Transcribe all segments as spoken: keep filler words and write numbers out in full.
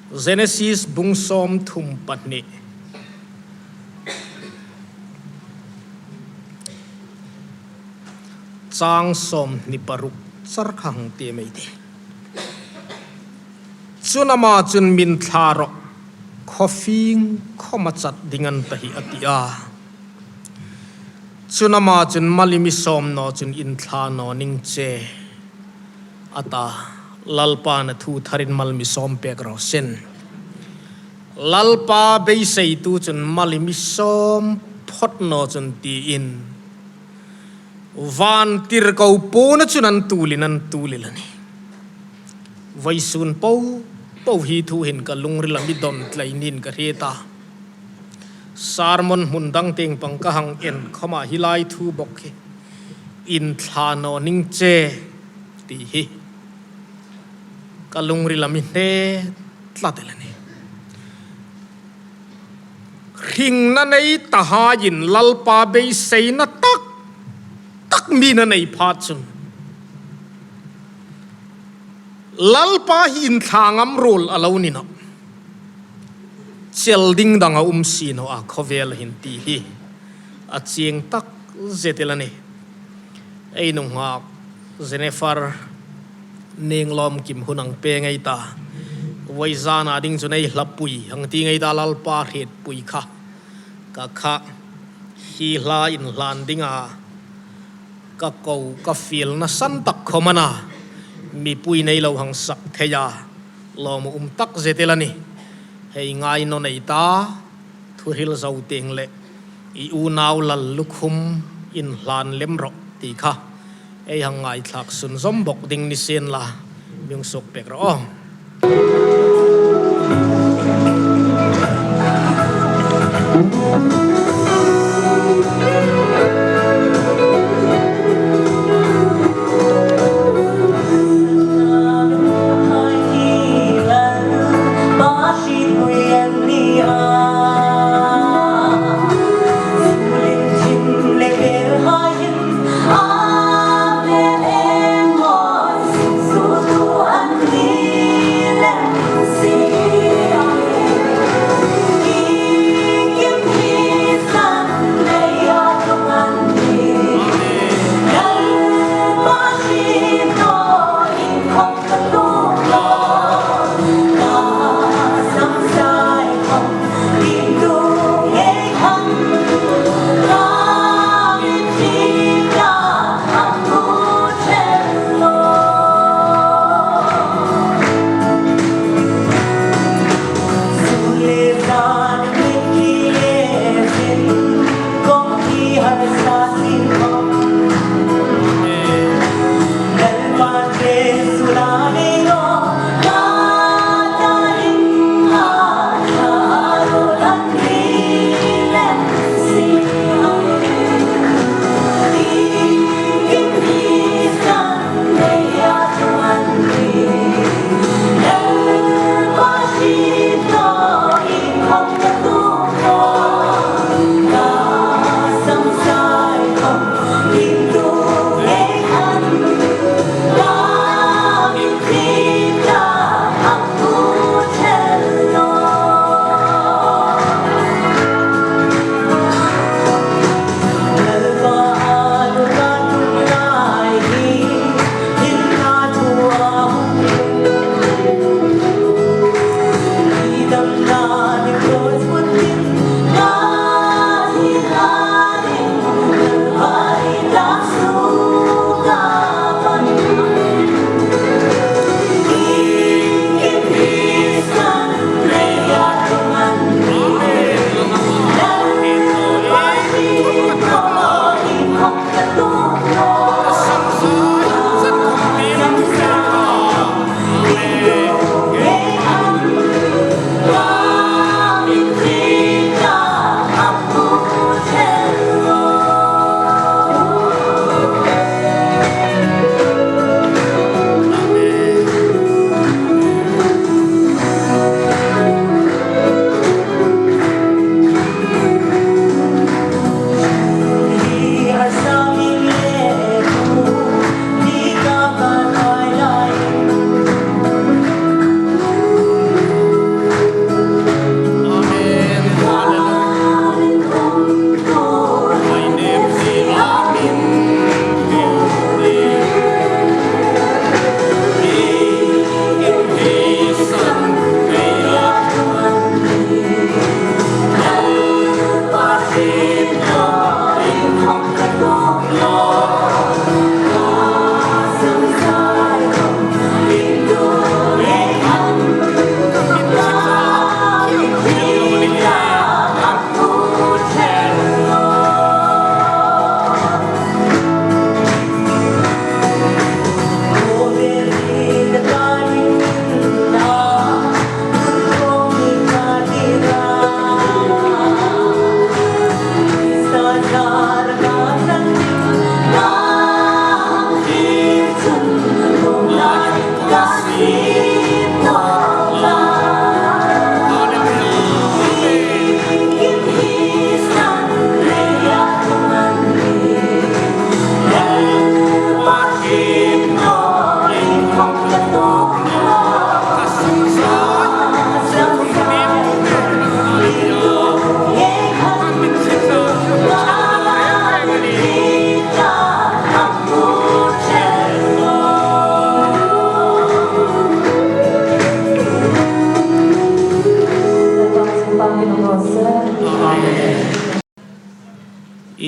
Genesis bung sawmthum pahni, chang sawmhni paruk char kha hang ti mei ti. Chun ama chun, "Min thla rawh, khawfing khawm a chat ding an ta hi," a ti a. Chun ama chun, "Mali mi sawm naw chun inthla naw ning che," a ta. Lalpa'n a thu tharin mal mi sawm pek raw seh. Lalpa beiseitu chun, "Mali mi sawm phawt naw chun," tiin vantirko puona chun an tulin an tulin a nih. Vawisun po po hi thu hin ka lungrila mi dawn tlai niin ka hriet a. Sermon hmun dang tieng pang ka hang en khawma hi lai thu bawk hi, "Inthla naw ning che," ti hi ka lungrila mi hne tlat el a nih. Hringna nei tahaiin Lalpa beiseina tak tak mi'n a nei phat chun, Lalpa hi inthla ngam ruol a lo ni nawh. Chel ding dang a um si naw a, khawvel hin ti hi a chieng tak zet el a nih. Ei nunghak Jennifer Ninglawmkim hun ang pe ngei ta. Vawizana ding chun ei hlapui hang ti ngei ta, Lalpa hrietpui kha. Ka kha hi hla inhlan dinga ka ko, ka fielna san tak khawm a na, mipui nei lo hang sak thei a, lawmum tak zet el a nih. Hei ngai naw nei ta, thuhril zo tieng le i unau lal lukhum inhlan lem rawh ti kha ei hang ngaithlak sunzawm bawk ding ni sien la, mi hung suok pek rawh aw.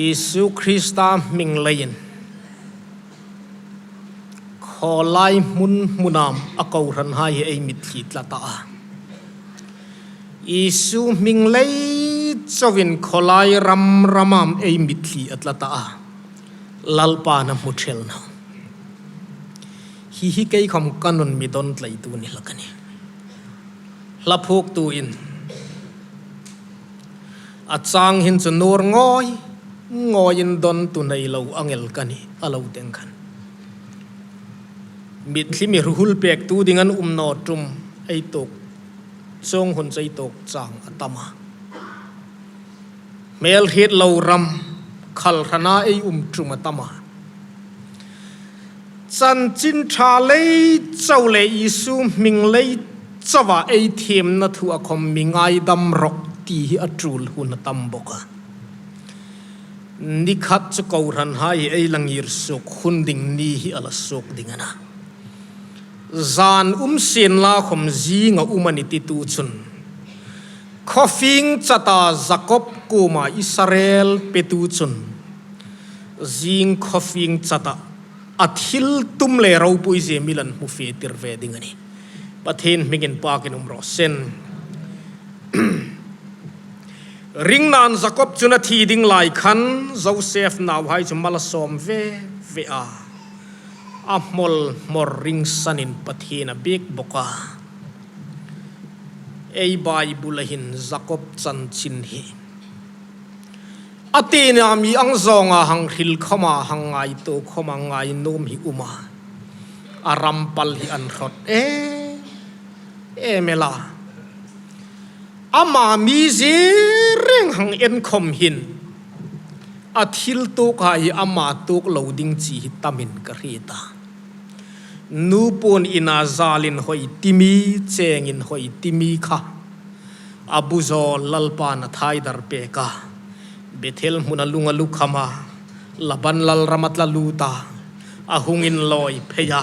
Isu Krista hming leiin khawlai hmun hmuna a kohranhai hi ei mitthli tla ta a. Isu hming lei chauhin khawlai ram rama ei mitthli a tla ta a. Lalpan a hmu ṭhelna. Hi hi kei khawm ka nun mi don tleitu ni hlak a nih. Hla phuoktuin a chang hin chu nur ngawi ngawiin dontu nei lo angel ka nih a lo teng khan. Mitthli mi hruhul pektu ding an um naw tum ei tuok, chuong hun chu ei tuok chang a tam a. Hmel hriet lo ram khal hrana ei um tum a tam a. Chanchin ṭha lei chau le Isu hming lei chauha ei thiemna thu a khawm mi ngaidam rawh ti hi a tul hun a tam bawk a. Ni khat chu kohranhai hi ei la ngir suok hun ding ni hi a la suok ding a na. Zan um sienla khawm zing a um a nih titu chun, khawfing chata Jakob kuoma Israel petu chun, zing khawfing chata a thil tum le ropui zie mi lan hmu fe tir ve ding a nih. Pathien hmingin pakin um raw se. Ringnain Jakob chun a thi ding lai khan Joseph nauhai chu mal a sawm ve ve a. A hmawl hmawr ringsanin Pathien a biek bawk a. Ei Bible-a hin Jakob chanchin hi a tina mi ang zawnga hang hril khawma, hang ngaituo khawma, ngainuom hi um a. A ram pal hi an hrat em em el a. Ama mizie reng hang en khawm hin a thil tuokhai hi ama tuok lo ding chi hi tamin ka hriet a. Nu puon ina zal inhawi ti mi, cheng inhawi ti mi kha a bu zawl Lalpan a thaidar pek a. Bethel hmuna lung a lukham a, Laban lal rama tla lut a, a hung inlawi phei a.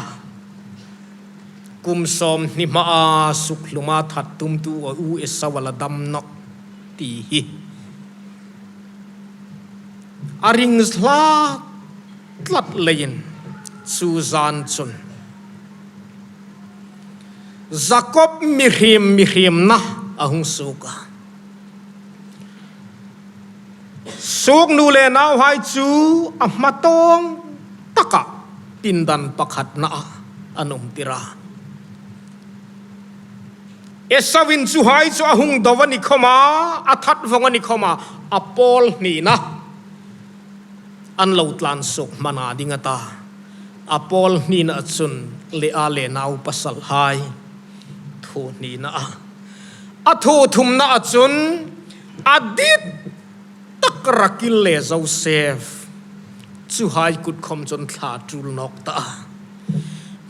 Kum sawmhni hmaa sukhluma that tumtu a u Esau a la dam nawk ti hi a ring hla tlat leiin chu zan chun Jakob mihriem mihriemna a hung suok a. Suok nu le nauhai chu a hmatawng taka pindan pakhatna a an umtir a. Esauin chuhai chu a hung do a ni khawma, a that vawng a ni khawma, a pawl hnina an lo tlan suok hmana ding a ta. A pawl hnina chun Lea le naupasalhai thu hnina a. A thu thumna chun a dit tak Rakil le Joseph chuhai kut khawm chun thla tul nawk ta a.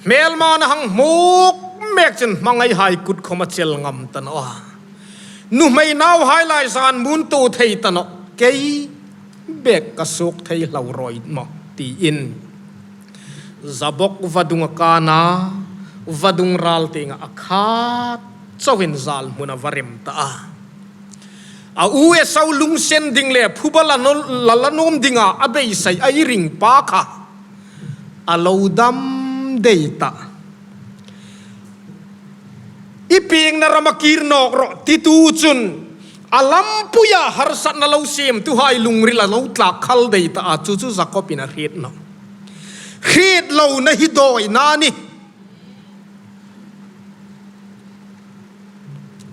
Hmelma a hang hmuk mek chun hmangaihai kut khawm a chel ngam ta nawh a. Nuhmei nauhai lai zan mun tu thei ta nawh, kei bek ka suok thei hlau rawi maw tiin Jabok vadung a kan a, vadung ral tienga a khat chauhin zal hmuna va rem ta a. A u Esau lungsen ding le phuba la no-, la la nuom dinga a beisei a i ring pa kha a lo dam dei ta. I piengna rama kir nawk rawh titu chun a lampuia harsatna lo siemtuhai lungrila lo tlak khal dei ta a, chu chu Jakobin a hriet nawh. Hriet lona hi dawina a nih.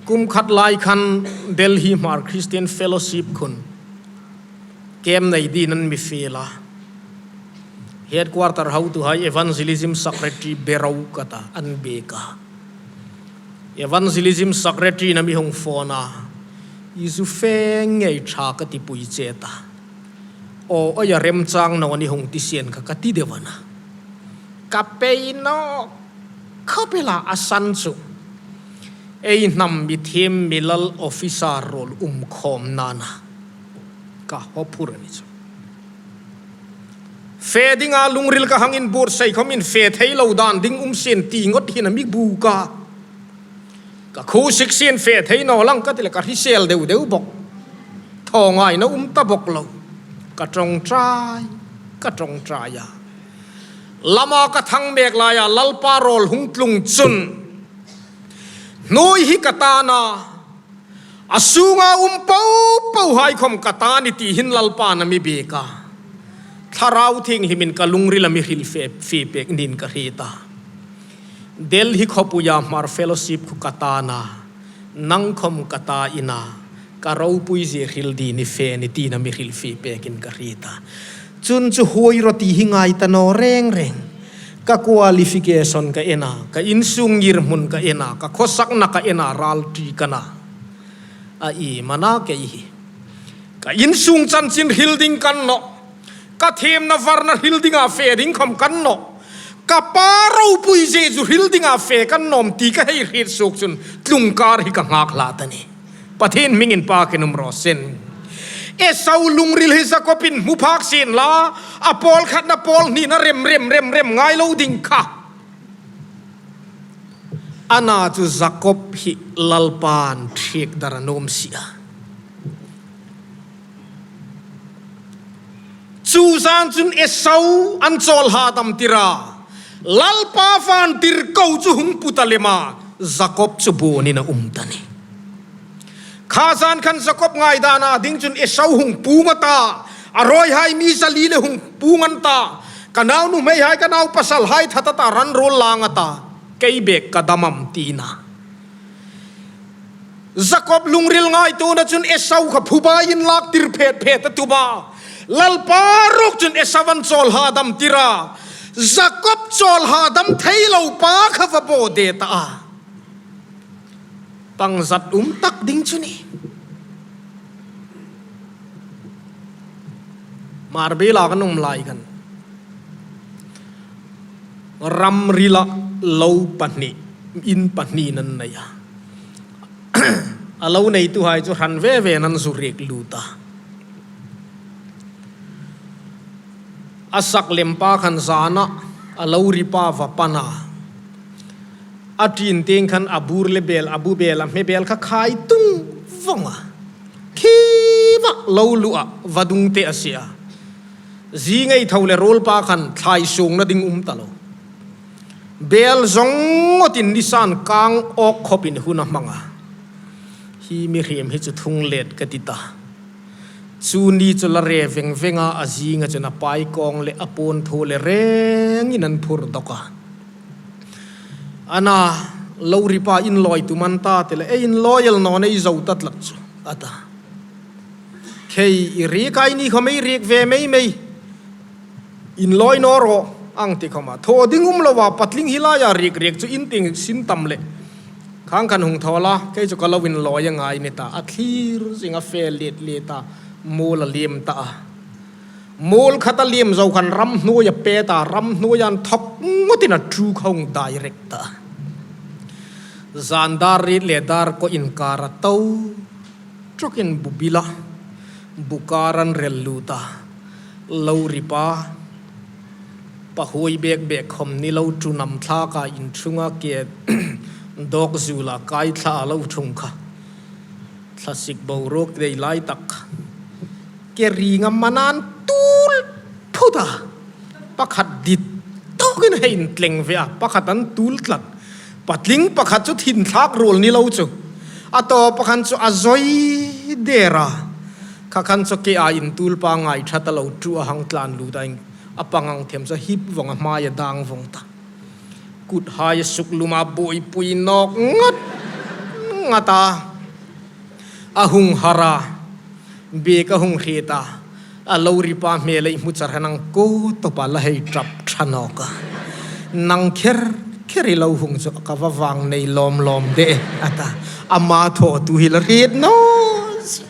Kum khat lai khan Delhi Hmar Christian Fellowship khun camp nei dingin an mi fiel a. Headquarter hotuhai evangelism secretary Bero ka ta an biek a. Evangelism secretary-in a mi hung phone a. Isu fe ngei ṭha ka ti pui che ta. Aw, aw, a remchang naw ni hung ti sien kha ka ti deu a na. Ka pei nawk khawp el a, a san chu ei hnam mi thiem mi lal officer ruol um khawmna a na. Ka haw phur a ni chu. Fe dinga lungril ka hang inbuotsai khawmin fe thei lo dan ding um sien ti ngot hin a mi buk a. Ka khuo sik sien fe thei naw lang ka ti le ka hrisel deu deu bawk. Thaw ngaina um ta bawk lo. Ka ṭawngṭai, ka ṭawngṭai a. Lama ka thang mek laia Lalpa rawl hung tlung chun hnuoi hi ka tan a, a sunga um po pohai khawm ka tan a nih ti hin Lalpan a mi biek a. Thlarau Thienghlimin ka lungrila mi hril fe, fe pek niin ka hriet a. Delhi khawpuia Hmar Fellowship khu ka tan a, nang khawm ka ta i na, ka ropuizie hril dingin fe i nih tiin a mi hril fe pekin ka hriet a. Chun chu huoi rawh ti hi ngai ta naw reng reng. Ka qualification ka en a, ka insung ngirhmun ka en a, ka khawsakna ka en a, ralṭi ka na. A, i mana kei hi. Ka insung chanchin hril ding ka ni naw. Ka thiemna varna hril dinga fe ding khawm ka ni naw. Ka pa ropuizie chu hril dinga fe ka ni naw ti ka hei hriet suok chun tlung kar hi ka nghak hlak ta a nih. Pathien hmingin pâkin um raw se. Esau lungril hi Jakobin hmu phak sien la, a pawl khatna pawl hnina rem, rem, rem, rem ngai lo ding kha. Ana chu Jakob hi Lalpan ṭhiek dar a nuom si a. Chu zan chun Esau an chawl hadam tir a, Lalpa vantirko chu hung put a lem a, Jakob chu buonin a um ta a nih. Kha zan khan Jakob ngaidana ding chun Esau hung puong a ta, a rawihai mi zali le hung puong an ta, ka nau nuhmeihai, ka nau pasalhai that a ta, ran ruol lang a ta, kei bek ka dam am tiin a. Jakob lungril ngaituona chun Esau kha phubai inlak tir phet phet a tum a. Lalpa ruok chun Esau an chawl hadam tir a. Jakob chawl hadam thei lo pa kha va baw de ta a. Pangzat um tak ding chu a nih. Hmar biela kan um lai khan ramrila lo pahni, in pahni an nei a. A lo neituhai chu hran ve ve an zu riek lut a. A sak lem pa khan zana a lo ri pa va pan a. A ṭin tieng khan a bur le bel, a bu bel, a hme bel kha khai tung vong a. Khi va lo lu a, vadung te a sie a. Zinga tho le ruol pa khan thlai sungna ding um ta lo. Bel zong ngawtin nisan kang awk khawpin hun a hmang a. Hi mihriem hi chu thung let ka ti ta. Chu ni chu la re veng veng a, a zinga chun a pai kawng le a pawn thaw le rengin an phur dawk a. Ana, lo ri pa inlawi tum an ta ti le, ei inlawi el naw nih, i zo ta tlat chu, a ta. Khei i riek a, i ni khawm ei riek ve mei mei. Inlawi naw rawh, ang ti khawma. Thaw ding um lova, patling hi laia riek riek chu in tieng sin tam le. Khang khan hung thaw la, kei chu ka lo inlawi a ngai a ni ta, a thlir zing a, fe let let a, muol a liem ta a. Muol khat a liem zo khan ram hnuoia pet a, ram hnuoia an thawk ngawtin a ṭhu khawm direct ta. Zan dar riet le dar ko inkara to. Ṭawkin bu bila, bu kara an rel lut a. Lo ri pa, pa huoi bek bek khawm ni lo, ṭhu nam thlak a, in chunga ke dawk zula kai thla a lo ṭhung kha. Thlasik boruok dei lai tak. Ke ringa man an tul phut a. Pakhat dit tawkin hei intleng ve a, pakhat an tul tlat. Patling pakhat chu thin thlak ruol ni lo chu. A tawp pakhat chu a zoi der a. Kha khan chu ke a intul pa ngai ṭhat a lo ṭhu a, hang tlan lut a, a pangang them chu hip vong a, hmai a dang vong ta. Kut hai a suk lum a, buoipui nawk ngat ngat a. A hung har a, bek a hung hriet a. A lo ri pa hmel ei hmu char khan ang ko tawpa la hei ṭap ṭha nawk a. Nang kher kher i lo hung chu ka va vang nei lawm lawm de, a ta. Ama thawtu hi la hriet naw si.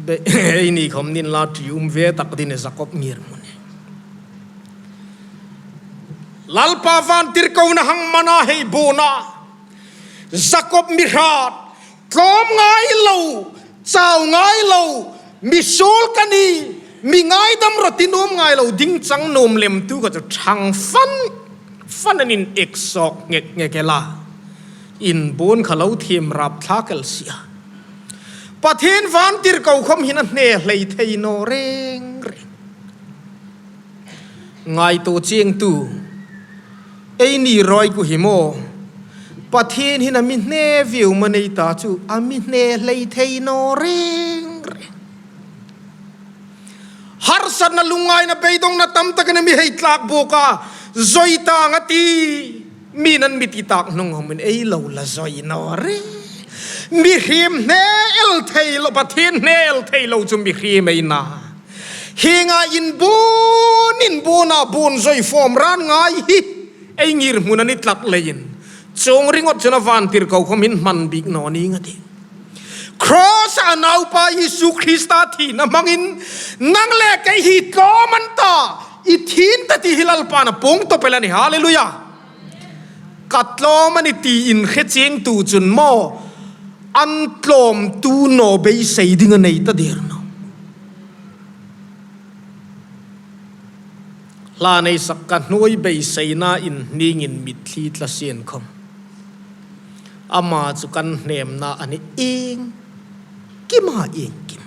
Be, eini khawm ni inla ṭium ve tak ding a nih Jakob ngirhmun hi. Lalpa vantirkona hang man a, hei buon a. Jakob mi hrat, tlawm ngai lo, chau ngai lo, mi suol ka nih, mi ngaidam rawh ti nuom ngai lo, ding chang nuom lemtu kha chu ṭhang fan fan an inek sawk ngek ngek el a. Inbuon kha lo thiem rap thlak el si a. Pathien vantirko khawm hin a hne hlei thei naw reng reng. Ngaituo chieng tu, eini rawi ku hi maw, Pathien hin a mi hne vieu ma nei ta chu, a mi hne hlei thei naw reng reng. Harsatna, lungngaina, beidongna tam takin a mi hei tlak bawk a, zawi tang a ti. Mi'n an mi ti tak hnung khawmin ei lo la zawi naw reng. Mihriem hne el thei lo, Pathien hne el thei lo chu mihriem ei na. Hienga inbuon, inbuona buon zawi fawm ran ngai hi ei ngirhmun a ni tlat leiin, chuong ringot chun a vantirko khawm hin hman bik naw ning a tih. Cross-a a Naupa Isu Krista thina hmangin nang le kei hi tlawm an ta, i thi an ta ti hi Lalpa'n a puong tawp el a nih. Hallelujah. Ka tlawm a nih tiin hre chieng tu chun maw, an tlawmtu naw beisei ding a nei ta der nawh. Hla nei sak ka hnuoi beiseina inhningin mitthli tla sien khawm, ama chu kan hnemna a ni iengkima iengkim.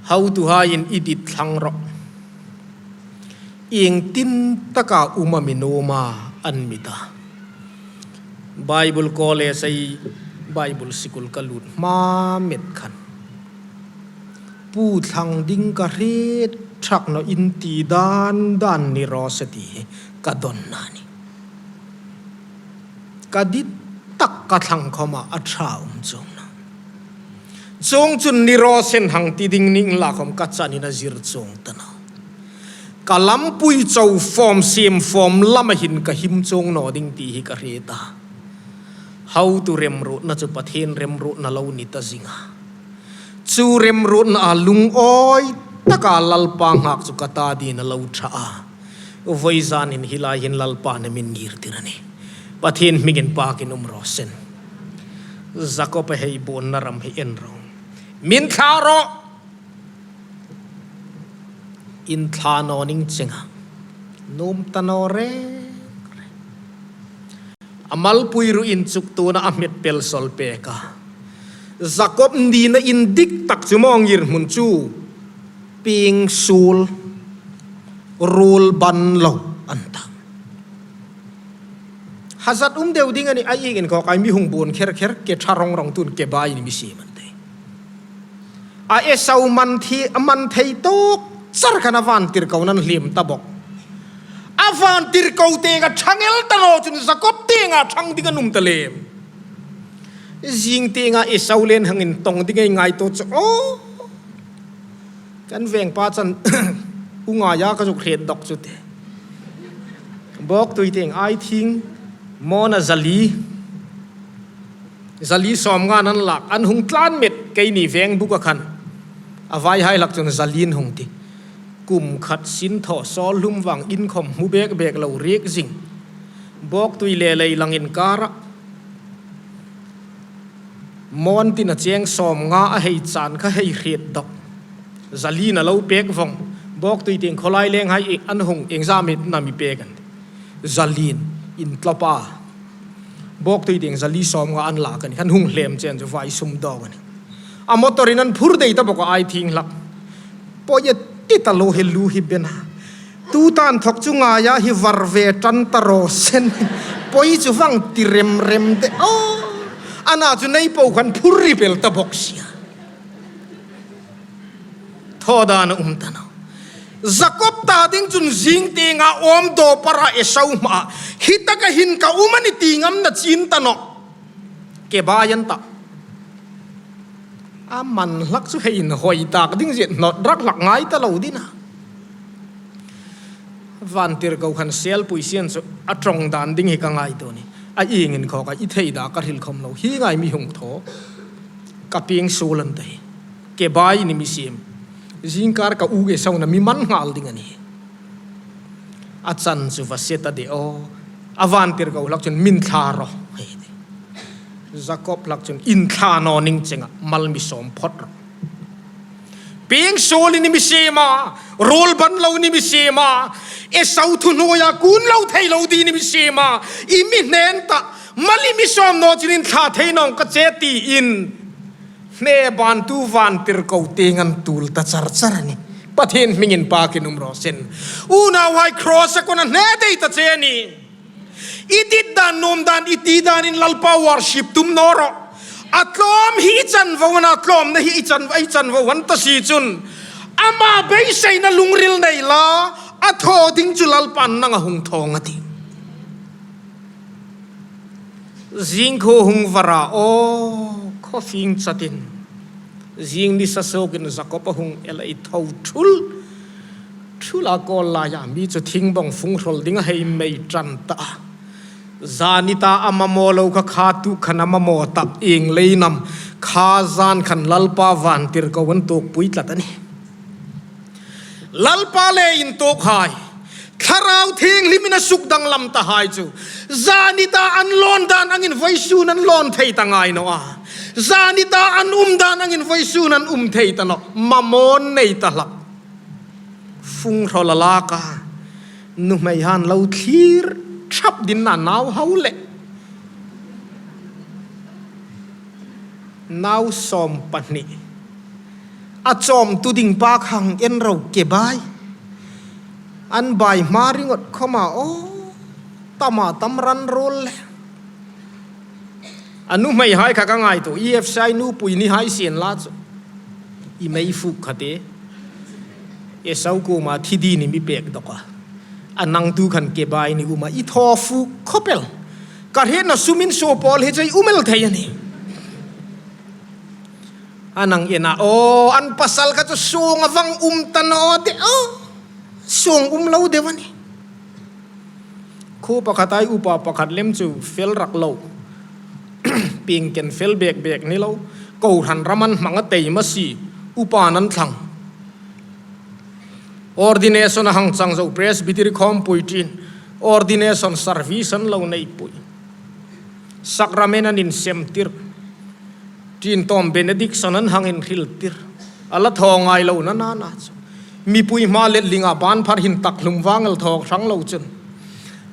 Hotuhaiin i dit thlang rawh. Iengtin taka um am i nuom a, an mi ta. Bible College ei Bible sikul ka lut hma met khan, Pu, thlang ding ka hriet thak nawh, in ti dan dan ni raw se ti hi ka dawnna a nih. Ka dit tak ka thlang khawma a ṭha um chuong nawh. Chuongchun ni raw se hang ti ding ning la khawm ka chanin a zir chuong ta nawh. Ka lampui chau fawm, siem fawm lama hin ka him chuong naw ding ti hi ka hriet a. Hotu remruotna chu Pathien remruotna lo ni ta zing a. Chu remruotnaa lungawi taka Lalpa nghak chu ka ta dingin a lo ṭha a. Vawizanin hi lai hin Lalpa'n a mi ngirtir a nih. Pathien hmingin pakin um raw se. Jakob-a hei buonna ram hi en ro. Min thla rawh. In thla naw ning chenga, nuom ta naw reng reng. A malpui ruh inchuktuona a hmet pel sawl pek a. Jakob nina indik tak chu maw ngirhmun chu, pieng suol, ruol ban lo an ta. Hazat um deu ding a nih, a ieng inkhawka mi hung buon kher kher, ke ṭha rong rong tuin ke bai ni mi siem an tih. A Esau man thi-, a man thei tawk char khan a vantirko'n an hliem ta bawk. A vantirko tienga ṭhang el ta naw chun Jakob tienga ṭhang ding an um ta lem. Zing tienga Esau le hang intong ding ei ngaituo chu, aw. Kan vengpa chan u ngaia ka zuk hriet dawk chu te. Bawktui tieng ai thing, mawna zali, zali sawmnga an lak, an hung tlan met, keini veng buk a khan. A vaihai hlak chun zali an hung ti. Kum khat sin thaw sawl hlum vang in khawm hmu bek bek lo riek zing. Bawktui le lei lang inkara mawn tina cheng sawmnga a hei chan kha hei hriet dawk. Zaliin a lo pek vong. Bawktui tieng khawlai lenghai an hung, iengzam am a mi pek an. Zaliin, intlawpa. Bawktui tieng zali sawmnga an lak a nih. Khan hung hlem chen chu vai sum dawng a nih. A motorin an phur dei ta bawk a, ai thing hlak. Poi a ti ta lo hi lu hi bena. Tuta inthok chu ngaia hi var ve ṭan ta raw se. Poi chu vang ti rem rem de. Aw. Ana chu nei po khan phur ri pel ta bawk sia. Thaw dan a um ta naw. Jakob ta ding chun zing tienga awm dawpara Esau hmaa, hi taka hin ka um a nih ti ngamna chin ta naw. Ke bai an ta. A man hlak chu hei inhawi tak ding zet hnawt rak hlak ngai ta lo ding a. Vantirko khan selpui sien chu a ṭawng dan ding hi ka ngaituo a nih. A ieng inkhawka i thei dan ka hril khawm lo. Hi ngai mi hung thaw. Ka pieng suol an tih. Ke bai ni mi siem. Zingkar ka u Esau-na mi man nghal ding a nih. A chan chu va se ta de aw. A vantirko hlak chun min thla rawh. Hei de. Jakob hlak chun in thla naw ning chenga mal mi sawm phawt rawh. Pieng suol ni mi siem a, ruol ban lo ni mi siem a, Esau thuhnuoia kun lo thei lo ding ni mi siem a, i mi hne an ta, Mali mi sawm naw chun inthla thei naw ka che tiin hne bantu vantirko tieng an tul ta char char a nih. Pathien hming inpakin um raw se. Unauhai, cross-a kona hne dai ta che a nih. I dit dan, nuom dan, i ti danin Lalpa worship tum naw rawh. A tlawm hi i chanvo a na, tlawmna hi i chan, i chanvo a na ta si chun, ama beiseina lungril nei la, a thaw ding chu Lalpan nanga hung thaw a tih. Zing khuo hung var a, aw, khaw fing chatin. Zing nisa suokin Jakob a hung el a, i thaw thul. Thula kawl laia mi chu thingbawng fung hrawl ding a hei mei ṭan ta. Zani ta a mamaw lo kha, kha tu khan a mamaw ta, ieng leiin am. Kha zan khan Lalpa vantirko an tuokpui tlat a nih. Lalpa le intuokhai, Thlarau Thienghlimin a sukdanglam tahai chu, zani ta an lawn dan angin vawisun an lawn thei ta ngai naw a. Zani ta an um dan angin vawisun an um thei ta nawh. Mamaw an nei ta hlak. Fung hrawl a lak a. Nuhmeihan lo thlir thap ding a na, nau hau le. Nau sawm pahni. A chawmtu ding pa khang en ro ke bai. An bai hma ringawt khawma, aw, tama tam ran ruol le. A nuhmeihai kha ka ngaituo, E F C I nupui ni hai sien la chu. I mei fuk kha te. Esau kuoma thi dingin mi pek dawk a. A nang tu khan ke bai ni um a, i thaw fuk khawp el. Ka hrietna sumin suo pawl hi chu i um el thei a nih. A nang en a, aw, an pasal kha chu suong a vang um ta naw de, aw. Suong um lo deu a nih. Khuo pakhat ai upa pakhat lem chu fel rak lo. Pieng ken fel bek bek ni lo. Kohran ram an hmang a, tei ma si. Upa an thlang. Ordination a hang chang zo, Presbytery khawmpui ṭin. Ordination service an lo nei pui. Sacrament an insem tir. Ṭin tawm benediction an hang inhril tir. A la thaw ngai lo na na na chu. Mipui hma let linga ban phar hin tak hlum vang el thaw hrang lo chun.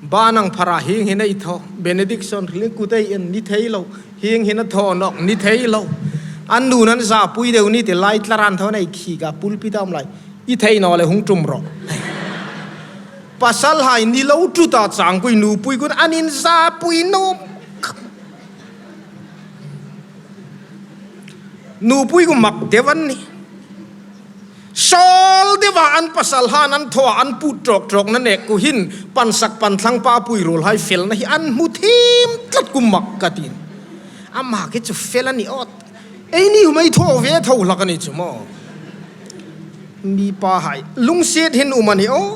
Ban ang phara hieng hin ei thaw. Benediction hril kut ei en ni thei lo. Hieng hin a thaw nawk ni thei lo. An nun an za pui deu ni ti lai tlaran thaw nei khi ka pulpit-a um lai. I thei naw le hung ṭum rawh. Pasalhai ni lo ṭu ta chang kui nupui kun an inza pui naw. Nupui kun mak deu an nih. Sawl deu a an pasalhan an thaw an put tawk tawk na nek ku hin pansak panthlang pa pui ruolhai felna hi an hmu thiem tlat ku mak ka tin. Ama ke chu fel a ni awt. Ei ni hum ei thaw ve tho hlak a ni chu maw. Mi pahai lungsiet hin um a ni aw.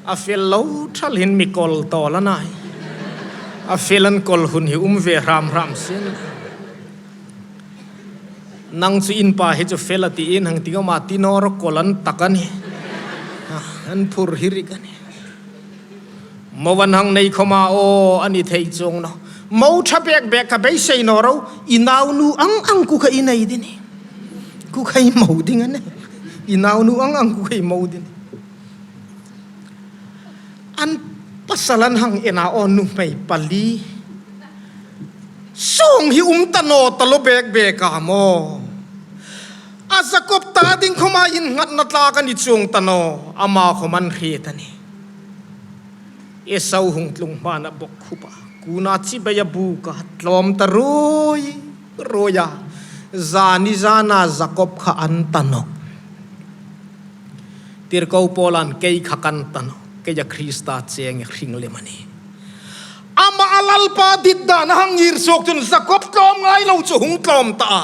A fel lo thal hin mi kol tawl a nai. A fel an kol hun hi um ve hram hram sin. Nang chu in pa hi chu fel a ti in hang ti ka ma ti naw ro kol an tak a ni. Ah, an phur hi rik a ni. Mo van hang nei khawma aw a ni thei chuong naw. Mo ṭha bek bek kha beisei naw ro, i naunu ang ang ku kha i nei ding a nih. Ku kha i mo ding a nih. I naunu ang ang ku kha i mo ding. An pasal an hang en a aw nuhmei pali. Suong hi um ta naw ta lo bek bek a maw. A Jakob ta ding khawma innghatna tlak a ni chuong ta naw, ama khawm an hriet a nih. Esau hung tlung hmain a bawkkhup a. Kuna chibai a buk a, tlawm ta ruoi ruoi a. Zani zana Jakob kha an ta nawh. Tirko Paulan kei kha kan ta nawh, keia Krista cheng hring lem a nih. Ama a Lalpa dit dan a hang ngir suok chun Jakob tlawm ngai lo chu hung tlawm ta a.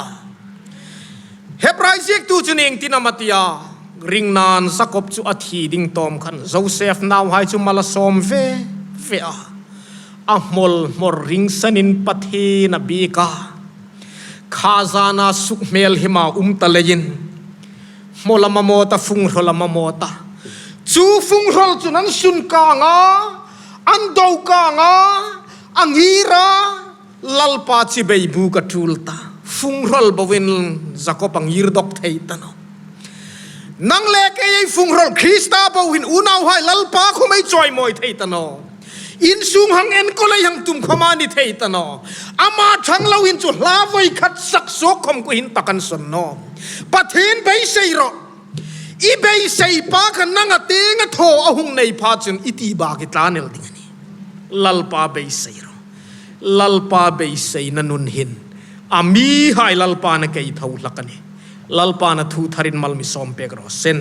Hebrai ziektu chun ieng tin am a ti a, ringnan Jakob chu a thi ding tawm khan Joseph nauhai chu mal a sawm ve ve a. A hmawl hmawl ringsanin Pathien a biek a. Kha zana sukhmel hima um ta leiin. Hmawl a mamaw ta, fung hrawl a mamaw ta. Chu fung hrawl chun an sun kang a, an do kang a, a ngir a, Lalpa chibai buk a tul ta. Fung hrawl boin Jakob a ngir dawk thei ta naw. Nang le kei ei fung hrawl Krista boin unauhai Lalpa khawm ei chawimawi thei ta naw. Insûng hang enkawl ei hang tum khawma ni thei ta naw. Ama ṭhang loin chu hla voi khat sak suok khawm kuoin tak an sawn nawh. Pathien beisei rawh. I beisei pa kha nanga tienga thaw a hung nei pha chun i ti bâk i tlân el ding a nih. Lalpa beisei rawh. Lalpa beiseina nun hin a mihai Lalpa'n a kei tho hlak a nih. Lalpa'n a thu tharin mal mi sâwm pêk raw seh.